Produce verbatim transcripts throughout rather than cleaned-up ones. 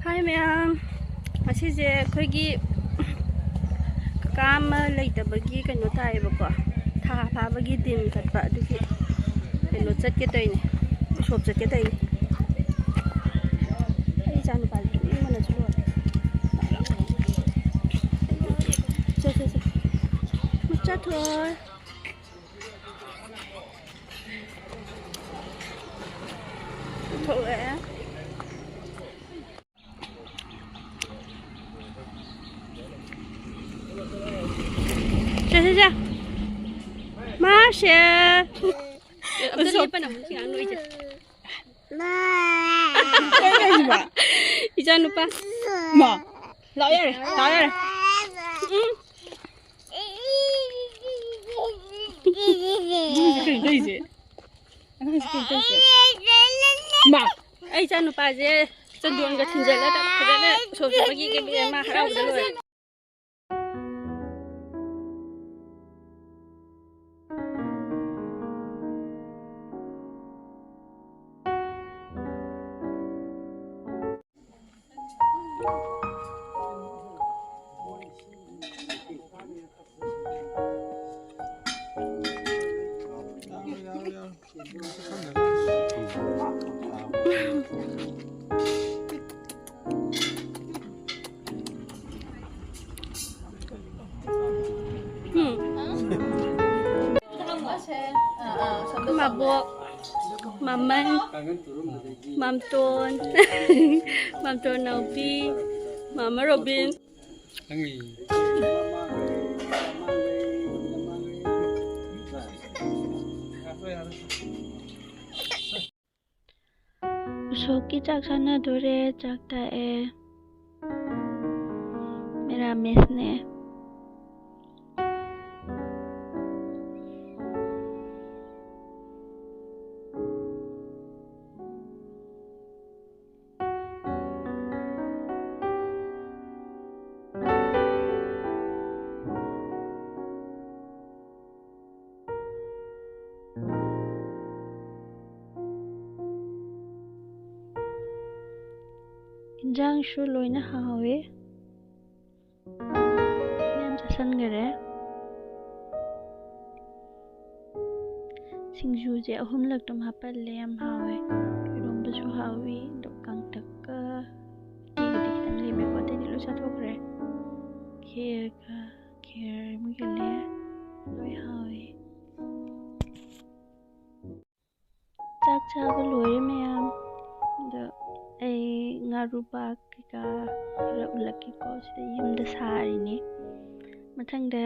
ꯍꯥꯏ ꯃꯌꯥꯝ, ꯉꯁꯤꯁꯦ ꯑꯩꯈꯣꯏꯒꯤ ꯀꯀꯥ ꯑꯃ ꯂꯩꯇꯕꯒꯤ ꯀꯩꯅꯣ ꯇꯥꯏꯌꯦꯕꯀꯣ, ꯊꯥ ꯐꯥꯕꯒꯤ ꯗꯤꯟ ꯀꯠꯄ, ꯑꯗꯨꯒꯤ ꯀꯩꯅꯣ ꯆꯠꯀꯦ ꯇꯧꯔꯤꯅꯦ, ꯎꯁꯣꯞ ꯆꯠꯀꯦ ꯇꯧꯔꯤꯅꯦ꯫ ꯑꯩ ꯏꯆꯥ ꯅꯨꯄꯥꯁꯦ ꯄꯨꯅꯤꯡꯕꯅꯁꯨ ꯂꯣꯏꯔꯦ꯫ ꯁꯦ, ꯁꯦ, ꯁꯦ꯫ ꯃꯆꯥꯊꯣꯏ꯫ ꯊꯣꯛꯂꯛꯑꯦ꯫ ꯁꯦ, ꯁꯦ, ꯁꯦ꯫ ꯃꯥꯁꯦ꯫ ꯑꯝꯇ ꯂꯦꯞꯄꯅ ꯑꯃꯨꯛ ꯊꯤꯉꯥꯡ ꯅꯣꯏꯁꯦ꯫ ꯀꯩꯅꯣ ꯍꯥꯏꯁꯤꯕꯣ? ꯏꯆꯥ ꯅꯨꯄꯥ꯫ ꯃꯥ꯫ ꯂꯥꯛꯑꯣ ꯌꯥꯔꯦ, ꯂꯥꯛꯑꯣ ꯌꯥꯔꯦ꯫ ꯎꯝ꯫ ꯑꯉꯥꯡꯁꯦ ꯀꯩꯅꯣ ꯇꯧꯔꯤꯁꯦ? ꯑꯉꯥꯡꯁꯦ ꯀꯩꯅꯣ ꯇꯧꯔꯤꯁꯦ? ꯃꯥ! ꯑꯩ ꯏꯆꯥ ꯅꯨꯄꯥꯁꯦ ꯆꯟꯗꯣꯟꯒ ꯊꯤꯟꯖꯜꯂꯒ ꯐꯖꯅ ꯁꯣ ꯁꯣꯕꯒꯤ ꯀꯦꯕꯤ ꯃꯥ ꯍꯔꯥꯎꯕꯗ ꯂꯣꯏꯔꯦ꯫ ꯎꯝ꯫ ꯃꯕꯣꯛ, ꯃꯃꯩ, ꯃꯝꯇꯣꯟ, ꯃꯝꯇꯣꯟ ꯅꯥꯎꯄꯤ, ꯃꯃꯥ ꯔꯣꯕꯤꯟ꯫ ꯎꯁꯣꯞꯀꯤ ꯆꯥꯛ ꯆꯥꯅꯗꯣꯔꯦ, ꯆꯥꯛ ꯇꯥꯛꯑꯦ꯫ ꯃꯦꯔꯥꯃꯦꯁꯅꯦ꯫ ꯏꯟꯖꯥꯡꯁꯨ ꯂꯣꯏꯅ ꯍꯥꯎꯋꯦ꯫ ꯃꯌꯥꯝ ꯆꯥꯁꯟꯈꯔꯦ꯫ ꯁꯤꯡꯖꯨꯁꯦ ꯑꯍꯨꯝꯂꯛꯇꯨꯝ ꯍꯥꯞꯄꯜꯂꯦ, ꯌꯥꯝ ꯍꯥꯎꯋꯦ꯫ ꯏꯔꯣꯝꯕꯁꯨ ꯍꯥꯎꯋꯤ, ꯑꯗꯣ ꯀꯥꯡꯇꯛꯀ ꯎꯇꯤꯒꯗꯤ ꯈꯤꯇꯪ ꯂꯦꯝꯃꯦꯀꯣ, ꯑꯇꯩꯗꯤ ꯂꯣꯏ ꯆꯥꯊꯣꯛꯈ꯭ꯔꯦ꯫ ꯈꯦꯔꯒ, ꯈꯦꯔ ꯑꯃꯒ ꯂꯩ, ꯂꯣꯏ ꯍꯥꯎꯋꯦ꯫ ꯆꯥꯛ ꯆꯥꯕ ꯂꯣꯏꯔꯦ ꯃꯌꯥꯝ꯫ ꯑꯗꯣ ꯑꯩ ꯉꯥꯔꯨꯕꯥꯛ ꯀꯩꯀꯥ ꯈꯔ ꯎꯠꯂꯛꯀꯦꯀꯣ꯫ ꯁꯤꯗ ꯌꯨꯝꯗ ꯁꯥꯔꯤꯅꯤ꯫ ꯃꯊꯪꯗ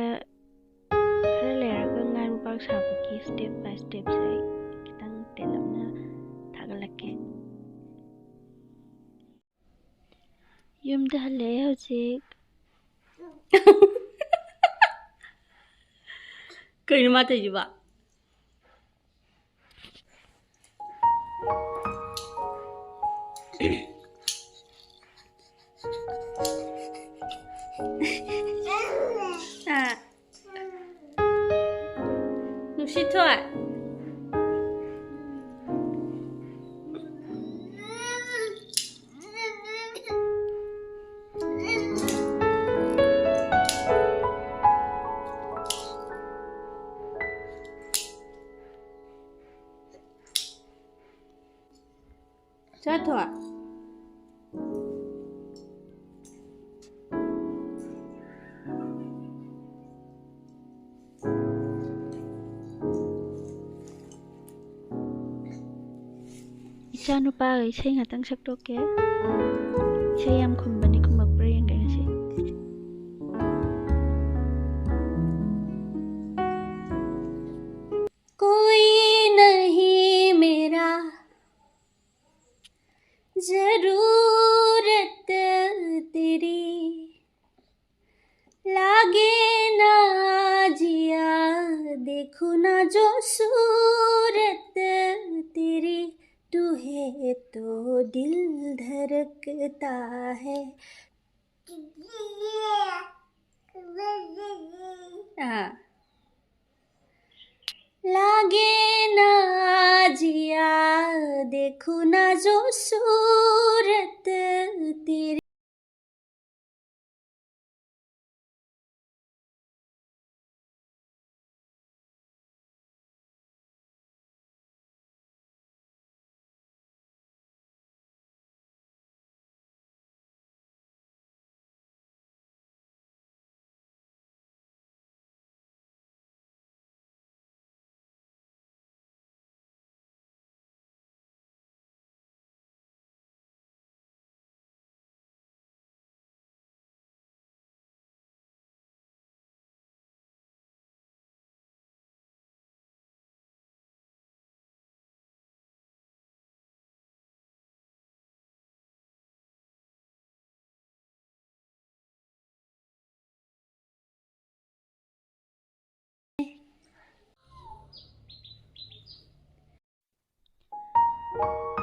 ꯈꯔ ꯂꯩꯔꯒ ꯉꯥꯔꯨꯕꯥꯛ ꯁꯥꯕꯒꯤ step by stepꯁꯦ ꯑꯩ ꯈꯤꯇꯪ ꯇꯦꯜꯂꯞꯅ ꯊꯥꯒꯠꯂꯛꯀꯦ꯫ ꯌꯨꯝꯗ ꯍꯜꯂꯛꯑꯦ ꯍꯧꯖꯤꯛ꯫ ꯀꯩꯅꯣ ꯃꯥ ꯇꯧꯔꯤꯁꯤꯕꯣ? ꯑꯥ꯫ ꯅꯨꯡꯁꯤꯊꯣꯏ꯫ ꯆꯠꯊꯣꯏ꯫ ꯏꯆꯥ ꯅꯨꯄꯥꯒ ꯏꯁꯩ ꯉꯥꯛꯇꯪ ꯁꯛꯇꯣꯛꯀꯦ꯫ ꯏꯁꯩ ꯌꯥꯝ ꯈꯨꯝꯕꯅꯤ, ꯈꯨꯝꯃꯛꯄ꯭ꯔꯥ ꯌꯦꯡꯒꯦ ꯉꯁꯤ꯫ कोई नहीं मेरा जरूरत तेरी, लागे ना जिया, देखूं ना जो सूरत तेरी, तू है तो दिल धड़कता है। हाँ। लागे ना जिया, देखूं ना जो सूरत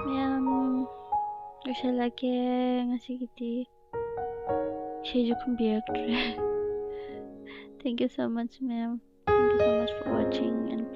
ꯃꯌꯥꯝ, ꯂꯣꯏꯁꯤꯜꯂꯒꯦ ꯉꯁꯤꯒꯤꯗꯤ꯫ ꯏꯁꯩꯁꯨ ꯈꯨꯝꯕꯤꯔꯛꯇ꯭ꯔꯦ꯫ Thank you so much, ma'am. Thank you so much for watching and